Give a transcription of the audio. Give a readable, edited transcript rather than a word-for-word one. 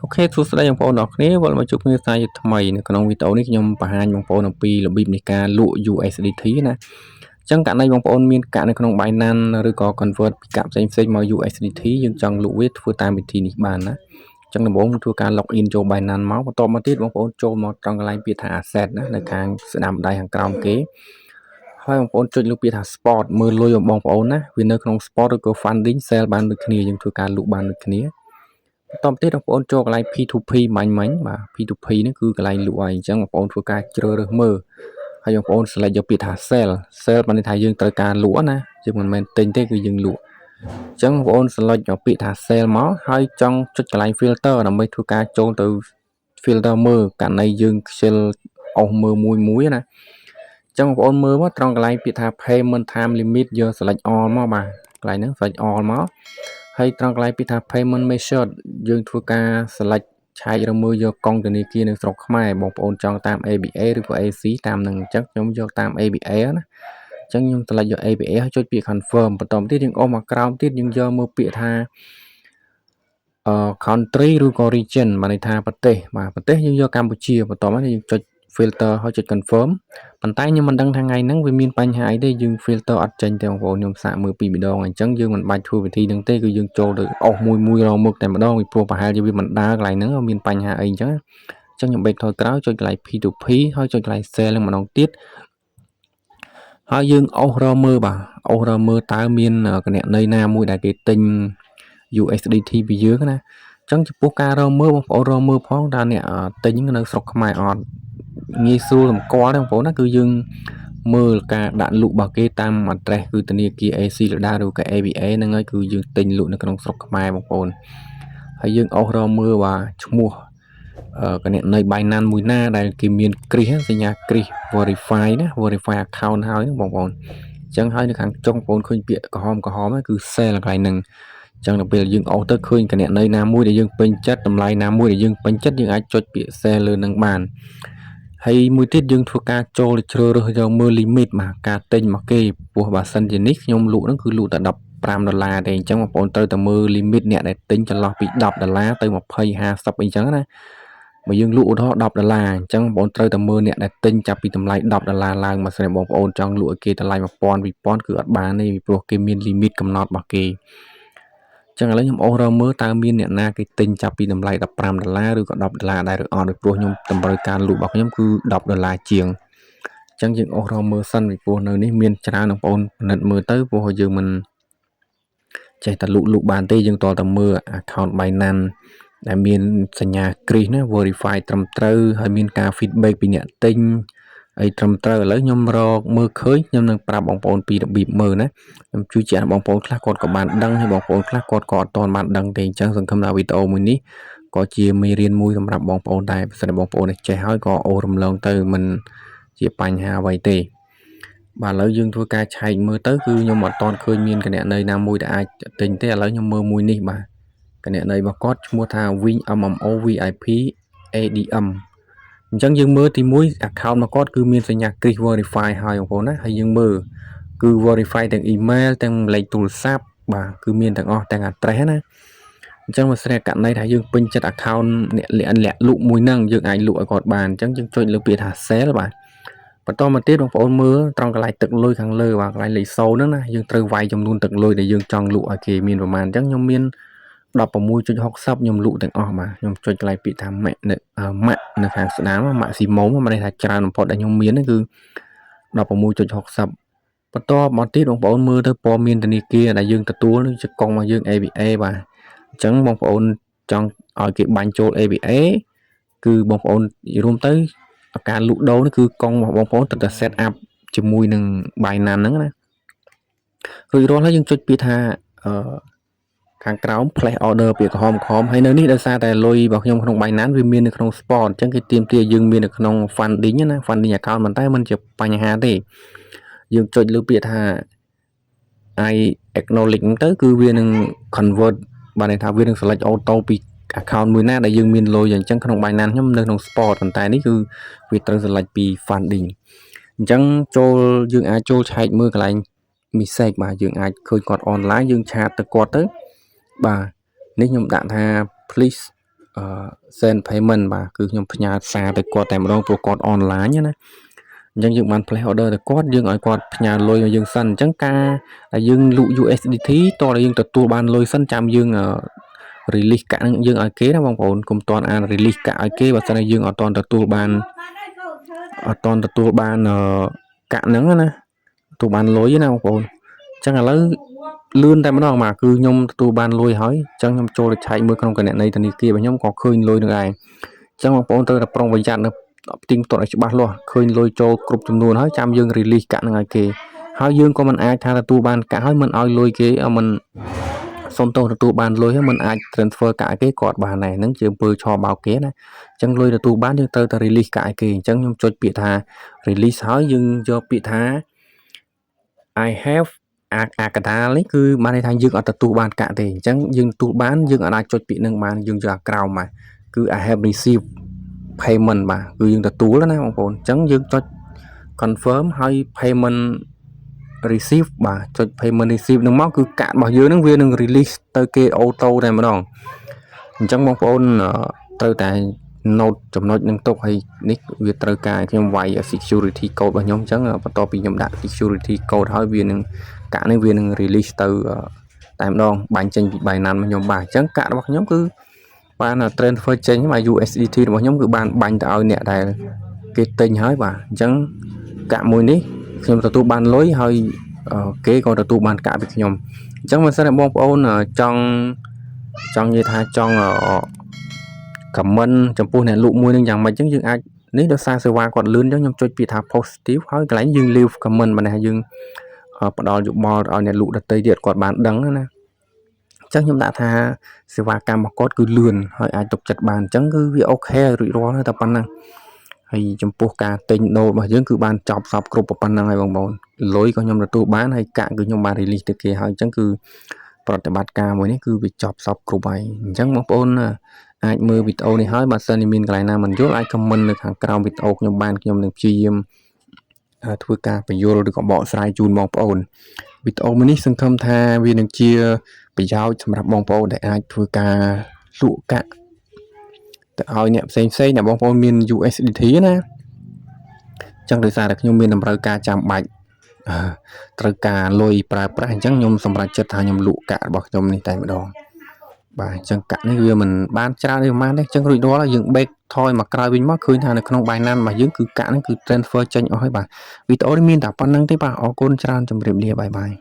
OK សួស្តីបងប្អូនទាំងអស់គ្នាវិលមកជួបគ្នាសាជាថ្មីនៅក្នុងវីដេអូនេះខ្ញុំបង្ហាញបងប្អូនអំពីរបៀបនៃការលក់ USDT ណាអញ្ចឹងករណីបងប្អូនមានកាក់នៅក្នុង Binance ឬក៏ convert ពីកាក់ផ្សេងៗមក USDT យើងចង់លក់វាធ្វើតាមវិធីនេះបានណាអញ្ចឹងដំបូងធ្វើការ log in ចូល Binance មកបន្ទាប់មកទៀតបងប្អូនចូលមកត្រង់កន្លែងពាក្យថា asset ណានៅខាងស្ដាំដៃខាងក្រោមគេហើយបងប្អូនចុចលើពាក្យថា spot មើលលុយរបស់បងប្អូនណាវានៅក្នុង spot ឬក៏ funding sell បានដូចគ្នាយើងធ្វើការលក់បានដូចគ្នាបន្តទៀតបងប្អូនចូលកន្លែង P2P មាញ់មិញបាទ P2P នេះគឺកន្លែងលក់ហើយអញ្ចឹងបងប្អូនធ្វើការជ្រើសរើសមើលហើយបងប្អូន select យកពាក្យថា sell sell បានន័យថាយើងត្រូវការលក់ណាយើងមិនមែនទិញទេគឺយើងលក់អញ្ចឹងបងប្អូន select យកពាក្យថា sell មកហើយចង់ចុចកន្លែង filter ដើម្បីធ្វើការចូលទៅ filter មើលករណីយើងខ្ជិលអស់មើលមួយមួយណាអញ្ចឹងបងប្អូនមើលមកត្រង់កន្លែងពាក្យថា payment time limit យក select all មកបាទកន្លែងហ្នឹង select all មកហើយត្រង់កន្លែងពាក្យថា payment method យើងធ្វើការ select ឆែករមើលយកកុងធនាគារនៅស្រុកខ្មែរបងប្អូនចង់តាម ABA ឬក៏ AC តាមនឹងអញ្ចឹងខ្ញុំយកតាម ABA ណាអញ្ចឹងខ្ញុំ select យក ABA ហើយចុចពាក្យ confirm បន្តមកទៀតយើងអូសមកក្រោមទៀតយើងយកមើលពាក្យថាអឺ country ឬក៏ region បានន័យថាប្រទេសបាទប្រទេសយើងយកកម្ពុជាបន្តមកយើងចុច filter ហើយចុច confirm ប៉ុន្តែខ្ញុំមិនដឹងថាថ្ងៃហ្នឹងវាមានបញ្ហាអីទេយើង filter អត់ចេញទេបងប្អូនខ្ញុំសាកមើលពីម្ដងអញ្ចឹងយើងមិនបាច់ធ្វើវិធីហ្នឹងទេគឺយើងចូលទៅអស់មួយមួយរកមុខតែម្ដងពីព្រោះប្រហែលជាវាមិនដើរកន្លែងហ្នឹងមានបញ្ហាអីអញ្ចឹងអញ្ចឹងខ្ញុំ back ថយក្រោយចុចកន្លែង P2P ហើយចុចកន្លែង sell ហ្នឹងម្ដងទៀតហើយយើងអូសរមើលបាទអូសរមើលតើមានគណនីណាមួយដែលគេទិញ USDT ពីយើងណាអញ្ចឹងចំពោះការរកមើលបងប្អូនរកមើលផងតើអ្នកទិញនៅស្រុកខ្មែរអត់ងាយស្រួលសម្គាល់ទេបងប្អូនណាគឺយើងមើលការដាក់លក់របស់គេតាម address គឺធនាគារ ACLEDA ឬក៏ ABA ហ្នឹងហើយគឺយើងទិញលក់នៅក្នុងស្រុកខ្មែរបងប្អូនហើយយើងអូសរកមើលបាទឈ្មោះគណនី Binance មួយណាដែលគេមានគ្រីសសញ្ញាគ្រីស verify ណា verify account ហើយបងប្អូនអញ្ចឹងហើយនៅខាងចុងបងប្អូនឃើញពាក្យក្រហមក្រហមគឺ sell កន្លែងហ្នឹងអញ្ចឹងដល់ពេលយើងអូសទៅឃើញគណនីណាមួយដែលយើងពេញចិត្តតម្លៃណាមួយដែលយើងពេញចិត្តយើងអាចចុចពាក្យ sell លើនឹងបានហើយមួយទៀតយើងធ្វើការចូលទៅជ្រើសរើសយកមើល limit បាទការទិញមកគេព្រោះបើសិនជានេះខ្ញុំលក់ហ្នឹងគឺលក់តែ15ដុល្លារទេអញ្ចឹងបងប្អូនត្រូវតែមើល limit អ្នកដែលទិញចន្លោះពី10ដុល្លារទៅ20 50អីចឹងណាបើយើងលក់ឧទាហរណ៍10ដុល្លារអញ្ចឹងបងប្អូនត្រូវតែមើលអ្នកដែលទិញចាប់ពីតម្លៃ10ដុល្លារឡើងមកស្រាប់បងប្អូនចង់លក់ឲ្យគេតម្លៃ1000 2000គឺអត់បានទេពីព្រោះគេមាន limit កំណត់របស់គេចឹងឥឡូវខ្ញុំអូសរកមើលតើមានអ្នកណាគេទិញចាប់ពីតម្លៃ15ដុល្លារឬក៏10ដុល្លារដែរឬអត់ពីព្រោះខ្ញុំតម្រូវការលក់របស់ខ្ញុំគឺ10ដុល្លារជាងចឹងយើងអូសរកមើលសិនពីព្រោះនៅនេះមានច្រើនបងប្អូនពិនិត្យមើលទៅព្រោះយើងមិនចេះតែលក់លក់បានទេយើងតតែមើល account Binance ដែលមានសញ្ញាគ្រីសណា verify ត្រឹមត្រូវហើយមានការ feedback ពីអ្នកទិញអីត្រឹមត្រូវឥឡូវខ្ញុំរកមើលឃើញខ្ញុំនឹងប្រាប់បងប្អូនពីរបៀបមើលណាខ្ញុំជួយជាបងប្អូនខ្លះគាត់ក៏បានដឹងហើយបងប្អូនខ្លះគាត់ក៏អត់ទាន់បានដឹងទេអញ្ចឹងសង្ឃឹមថាវីដេអូមួយនេះក៏ជាមេរៀនមួយសម្រាប់បងប្អូនដែរបើសិនបងប្អូនចេះហើយក៏អូរំលងទៅមិនជាបញ្ហាអ្វីទេបាទឥឡូវយើងធ្វើការឆែកមើលទៅគឺខ្ញុំអត់ទាន់ឃើញមានគណនីណាមួយដែលអាចទិញទេឥឡូវខ្ញុំមើលមួយនេះបាទគណនីរបស់គាត់ឈ្មោះថា Wing MMO VIP ADM អញ្ចឹងយើងមើលទី1 account របស់គាត់គឺមានសញ្ញាគ្រីស verify ហើយបងប្អូនណាហើយយើងមើលគឺ verify ទាំង email ទាំងលេខទូរស័ព្ទបាទគឺមានទាំងអស់ទាំង address ណាអញ្ចឹងបើស្រាប់ករណីថាយើងពេញចិត្ត account អ្នកលាក់លក់មួយហ្នឹងយើងអាចលក់ឲ្យគាត់បានអញ្ចឹងយើងចុចលើពាក្យថា sell បាទបន្តមកទៀតបងប្អូនមើលត្រង់កន្លែងទឹកលុយខាងលើបាទកន្លែងលេខ0ហ្នឹងណាយើងត្រូវវាយចំនួនទឹកលុយដែលយើងចង់លក់ឲ្យគេមានប្រមាណអញ្ចឹងខ្ញុំមាន16.60ខ្ញុំលក់ទាំងអស់បាទខ្ញុំចុចកន្លែងពាក្យថា max នៅ max នៅខាងស្ដាំ maximum មានន័យថាច្រើនបំផុតដែលខ្ញុំមានហ្នឹងគឺ16.60បន្ទាប់មកទៀតបងប្អូនមើលទៅព័ត៌មានធនាគារដែលយើងទទួលនឹងជាកុងរបស់យើង ABA បាទអញ្ចឹងបងប្អូនចង់ឲ្យគេបាញ់ចូល ABA គឺបងប្អូនរួមទៅការលក់ដូរនេះគឺកុងរបស់បងប្អូនត្រូវតែ set up ជាមួយនឹង Binance ហ្នឹងណារួចរាល់ហើយយើងចុចពាក្យថាអឺខាងក្រោម place order ពាក្យក្រហមក្រហមហើយនៅនេះដោយសារតែលុយរបស់ខ្ញុំក្នុង Binance វាមាននៅក្នុង spot អញ្ចឹងគេទាមទារយើងមាននៅក្នុង funding ណា funding account ប៉ុន្តែមិនជាបញ្ហាទេយើងចុចលើពាក្យថា I acknowledge ទៅគឺវានឹង convert បានន័យថាវានឹង select auto ពី account មួយណាដែលយើងមានលុយអញ្ចឹងក្នុង Binance ខ្ញុំនៅក្នុង spot ប៉ុន្តែនេះគឺវាត្រូវ select ពី funding អញ្ចឹងចូលយើងអាចចូលឆែកមើលកន្លែង message បាទយើងអាចឃើញគាត់ online យើង chat ទៅគាត់ទៅបាទនេះខ្ញុំដាក់ថា please send payment បាទគឺខ្ញុំផ្ញើសារទៅគាត់តែម្ដងព្រោះគាត់ online ណាអញ្ចឹងយើងបាន place order ទៅគាត់យើងឲ្យគាត់ផ្ញើលុយមកយើងសិនអញ្ចឹងការដែលយើងលក់ USDT តើយើងទទួលបានលុយសិនចាំយើង release កាក់នឹងយើងឲ្យគេណាបងប្អូនកុំទាន់អាន release កាក់ឲ្យគេបើសិនជាយើងអត់ទាន់ទទួលបានអត់ទាន់ទទួលបានកាក់ហ្នឹងណាទទួលបានលុយណាបងប្អូនអញ្ចឹងឥឡូវលឿនតែម្ដងបាទគឺខ្ញុំទទួលបានលុយហើយអញ្ចឹងខ្ញុំចូលទៅឆែកមើលក្នុងគណនីធនាគាររបស់ខ្ញុំក៏ឃើញលុយនឹងឯងអញ្ចឹងបងប្អូនត្រូវតែប្រុងប្រយ័ត្ននៅផ្ទៀងផ្ទាត់ឲ្យច្បាស់លាស់ឃើញលុយចូលគ្រប់ចំនួនហើយចាំយើង release កាក់នឹងឲ្យគេហើយយើងក៏មិនអាចថាទទួលបានកាក់ហើយមិនឲ្យលុយគេមិនសុំទោសទទួលបានលុយហើយមិនអាច transfer កាក់ឲ្យគេក៏អត់បានដែរហ្នឹងជាអំពើឆបោកគេណាអញ្ចឹងលុយទទួលបានយើងត្រូវតែ release កាក់ឲ្យគេអញ្ចឹងខ្ញុំចុចពាក្យថា release ហើយយើងយកពាក្យថា I have អាអាកដាលនេះគឺបានន័យថាយើងអត់ទទួលបានកាក់ទេអញ្ចឹងយើងទទួលបានយើងអាចចុចពាក្យនឹងបានយើងយកអាក្រោមបាទគឺ I have received payment បាទគឺយើងទទួលណាបងប្អូនអញ្ចឹងយើងចុច confirm ហើយ payment receive បាទចុច payment receive នឹងមកគឺកាក់របស់យើងនឹងវានឹង release ទៅគេ auto តែម្ដងអញ្ចឹងបងប្អូនត្រូវតែ note ចំណុចនឹងទុកហើយនេះវាត្រូវការខ្ញុំវាយ security code របស់ខ្ញុំអញ្ចឹងបន្ទាប់ពីខ្ញុំដាក់ security code ហើយវានឹងកាក់នេះវានឹង release ទៅតែម្ដងបាញ់ចេញពី Binance របស់ខ្ញុំបាទអញ្ចឹងកាក់របស់ខ្ញុំគឺបាន transfer ចេញមក USDT របស់ខ្ញុំគឺបានបាញ់ទៅឲ្យអ្នកដែលគេទិញហើយបាទអញ្ចឹងកាក់មួយនេះខ្ញុំទទួលបានលុយហើយគេក៏ទទួលបានកាក់ពីខ្ញុំអញ្ចឹងបើសិនជាបងប្អូនចង់ចង់និយាយថាចង់ comment ចំពោះអ្នកលក់មួយនឹងយ៉ាងម៉េចអញ្ចឹងយើងអាចនេះដោយសារសេវាគាត់លឿនអញ្ចឹងខ្ញុំចុចពាក្យថា positive ហើយកន្លែងយើង leave comment បានថាយើងផ្ដល់យោបល់ឲ្យអ្នកលក់ដទៃទៀតគាត់បានដឹងណាអញ្ចឹងខ្ញុំដាក់ថាសេវាកម្មរបស់គាត់គឺលឿនហើយអាចទុកចិត្តបានអញ្ចឹងគឺវា OK ហើយរួចរាល់ហើយតែប៉ុណ្ណឹងហើយចំពោះការទិញដូររបស់យើងគឺបានចប់សពគ្រប់ប៉ុណ្ណឹងហើយបងប្អូនលុយក៏ខ្ញុំទទួលបានហើយកាក់គឺខ្ញុំបាន release ទៅគេហើយអញ្ចឹងគឺប្រតិបត្តិការមួយនេះគឺវាចប់សពគ្រប់ហើយអញ្ចឹងបងប្អូនអាចមើលវីដេអូនេះហើយបើសិនជាមានកន្លែងណាមិនយល់អាច comment នៅខាងក្រោមវីដេអូខ្ញុំបានខ្ញុំនឹងព្យាយាមធ្វើការពន្យល់ឬក៏បកស្រាយជូនបងប្អូនវីដេអូមួយនេះសង្ឃឹមថាវានឹងជាប្រយោជន៍សម្រាប់បងប្អូនដែលអាចធ្វើការលក់កាក់ទៅឲ្យអ្នកផ្សេងផ្សេងដែលបងប្អូនមាន USDT ណាចឹងដោយសារតែខ្ញុំមានតម្រូវការចាំបាច់ត្រូវការលុយប្រើប្រាស់អញ្ចឹងខ្ញុំសម្រេចចិត្តថាខ្ញុំលក់កាក់របស់ខ្ញុំនេះតែម្ដងបាទអញ្ចឹងកាក់នេះវាមិនបានច្រើនទេប្រហែលទេអញ្ចឹងរួចរាល់ហើយយើង back ថយមកក្រោយវិញមកឃើញថានៅក្នុង Binance របស់យើងគឺកាក់ហ្នឹងគឺ transfer ចេញអស់ហើយបាទវីដេអូនេះមានតែប៉ុណ្ណឹងទេបាទអរគុណច្រើនជម្រាបលា bye bye.